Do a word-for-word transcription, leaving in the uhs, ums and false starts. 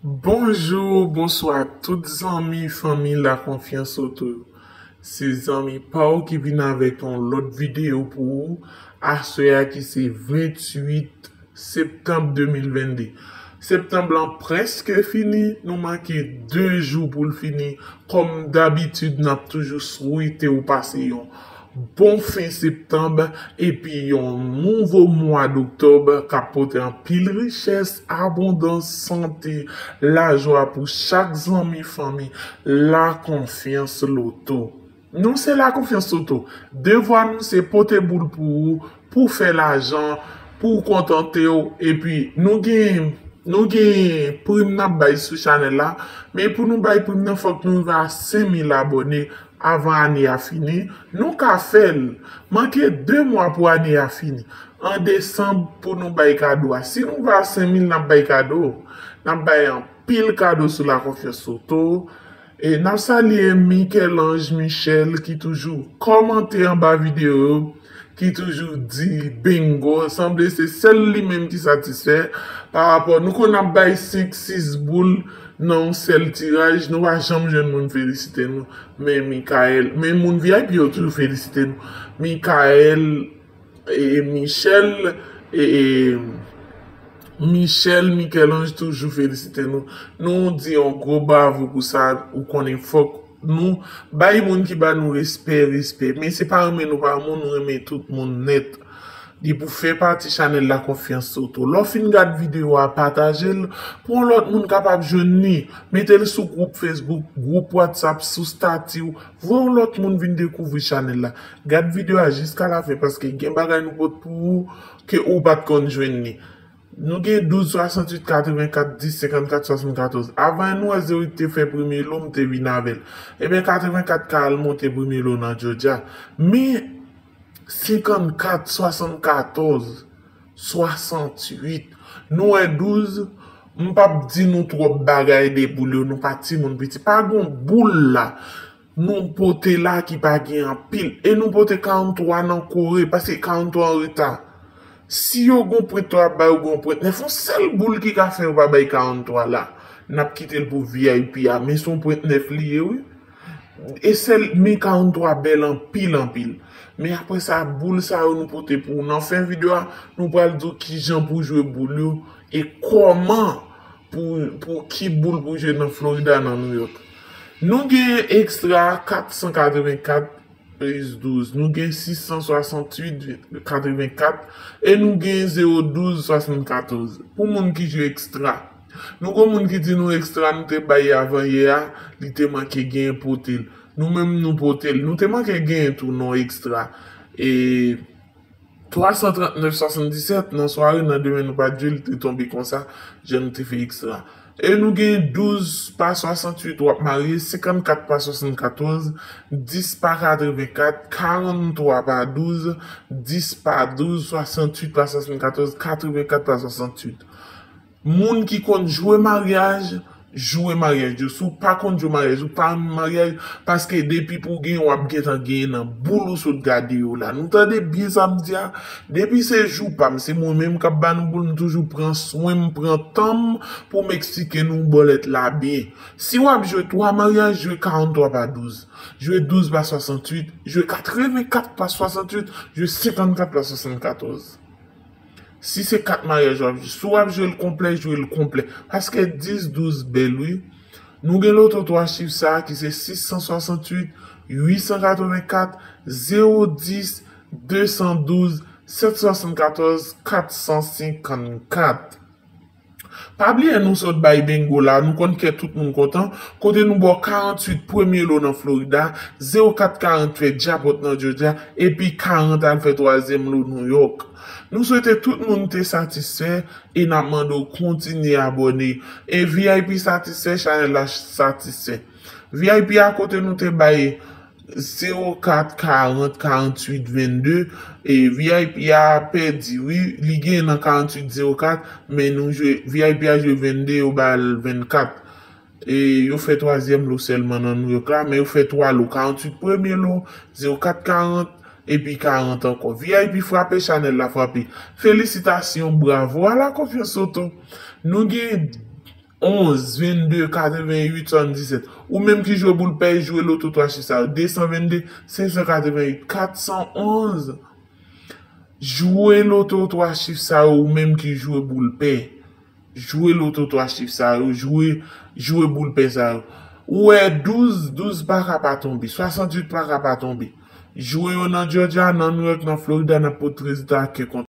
Bonjou, bonswa tout zanmi, fanmi La Confiance Auto yo. Se zanmi pa w ki vin avèk yon lòt videyo pou ou aswè a ki se venntuit septanm de mil vennde. Septanm lan prèske fini, nou manke de jou pou l fini. Kòm dabitid, n ap toujou swete w pase yon bon fen septanm epi yon nouvo mwa doktòb k ap pote anpil richès, abondans, sante, lajwa pou chak zanmi, fanmi La Confiance Auto. Nou se La Confiance Auto. Devwa nou se pote boul pou ou, pou fè lajan, pou w kontante w. Epi nou gen nou gen prim n ap bay sou chanèl la, men pou nou bay prim nan fòk nou rive a senk mil abòne avan ane a fini. Nou ka fè l. Manke de mwa pou ane a fini. An desanm pou nou bay kado a. Si nou rive a senk mil, n ap bay kado. N ap bay anpil kado sou La Confiance Auto. E n ap salye Michel-Ange Michel ki toujou kòmante anba videyo yo, ki toujou di bingo. Sanble se sèl li menm ki satisfè pa rapò. Nou konn ap bay senk, sis boul nan yon sèl tiraj, nou pa janm jwenn moun felisite nou. Men Michael, men moun V I P yo toujou felisite nou. Michael, e, Michel, e, e, Michel, Michel-Ange toujou felisite nou. Nou di yon gwo bravo pou sa, ou konnen fòk nou bay moun ki ba nou respè, respè. Men se pa renmen nou pa renmen, nou renmen tout moun nèt. Li pou fè pati chanèl La Confiance Auto. Lè w fin gad videyo a, pataje l pou yon lòt moun kapab jwenn li. Mete l sou gwoup Facebook, gwoup WhatsApp, sou stati w. Voye yon lòt moun vin dekouvri chanèl la. Gad videyo a jiska lafen paske gen bagay nou pot pou ou ke ou pa t konn jwenn li. Nou gen douz swasanntuit katrevenkat dis senkannkat swasannkatòz. Avan nou wè Zewo te fè premye lo, m te vin avè l. Ebyen, katrevenkat ka al monte premye lo nan Georgia. Men, senkannkat swasannkatòz, swasanntuit. Nou wè douz, m p ap di nou twòp bagay de boul yo, nou pa timoun piti. Pa gen boul la. Nou pote la ki pa gen anpil. E nou pote karanntwa nan kore, paske karanntwa an reta. Si yo gon pwent twa, ba yo gon pwent nèf. Yon sèl boul ki ka fè yo pa bay karanntwa la. N ap kite l pou V I P a, men se yon pwent nèf li ye, wi. E sèl, men karanntwa bèl anpil, anpil. Men apre sa, boul sa yo nou pote pou ou. Nan fen videyo a, nou pral di w kijan pou jwe boul yo e kòman pou, pou ki boul pou jwe nan Florida, nan New York. Nou gen Extra kat san katrevenkat, plis douz. Nou gen sis san swasanntuit, katrevenkat. E nou gen zewo douz, swasannkatòz. Pou moun ki jwe Extra. Nou gon moun ki di nou Extra nou te bay avan yè a, li te manke genyen pote l. Nou menm nou pote l. Nou te manke genyen tou non Extra. E twa san trannèf swasanndisèt, nan sware, nan demen nou pa t jwe, li te tonbe konsa, jan nou te fè Extra. E nou gen douz pa swasanntuit w ap marye, senkannkat pa swasannkatòz, dis pa katrevenkat, karanntwa pa douz, dis pa douz, swasanntuit pa swasannkatòz, katrevenkat pa swasanntuit. Moun ki konn jwe maryaj, jwe maryaj yo. Si w pa konn jwe maryaj, ou pa renmen maryaj, paske depi pou w genyen, w ap gentan genyen nan boul ou sot gade yo la. Nou tande byen sa m di a? Depi se jou pa m, se mwen menm k ap ba nou boul, m toujou pran swen m, pran tan m pou m eksplike nou bòlèt la byen. Si w ap jwe twa maryaj, jwe karanntwa pa douz. Jwe douz pa swasanntuit, jwe katrevenkat pa swasanntuit, jwe senkannkat pa swasannkatòz. Si se kat maryaj w ap jwe, si w ap jwe l konplè, jwe l konplè. Paske dis douz bèl, wi. Nou gen loto twa chif sa a ki se sis san swasanntuit, uit san katrevenkat, zewo dis, de san douz, sèt swasannkatòz, kat san senkannkat. Pa bliye nou sot bay bingo la, nou konn kè tout moun kontan, kote nou ba w karanntuit premye lo nan Florida, zewo kat karant fè djapòt nan Georgia, epi karant al fè twazyèm lo New York. Nou swete tout moun te satisfè e n ap mande w kontinye abòne. E V I P satisfè, chanèl la satisfè. V I P a kote nou te bay zewo kat karant karanntuit vennde, e V I P a pèdi, wi, li gen nan karanntuit zewo kat, men nou jwe, V I P a jwe vennde, yo ba l vennkat. E yo fè twazyèm lo sèlman nan New York la, men yo fè twa lo, karanntuit premye lo, zewo kat karant, epi karant ankò. V I P frape, chanèl la frape. Felisitasyon, bravo a La Confiance Auto. Nou gen onz, vennde, katrevenn uit, swasanndisèt. Ou menm ki jwe boul pè, jwe loto twa chif sa yo. De san vennde, senk san katrevenn uit, kat san onz. Jwe loto twa chif sa yo, ou menm ki jwe boul pè. Jwe loto twa chif sa yo, jwe, jwe boul pè sa yo. Ou wè douz, douz pa ka pa tonbe, swasantuit pa ka pa tonbe. Jwe yo nan Georgia, nan New York, nan Florida, n ap pote rezilta a ke kontan.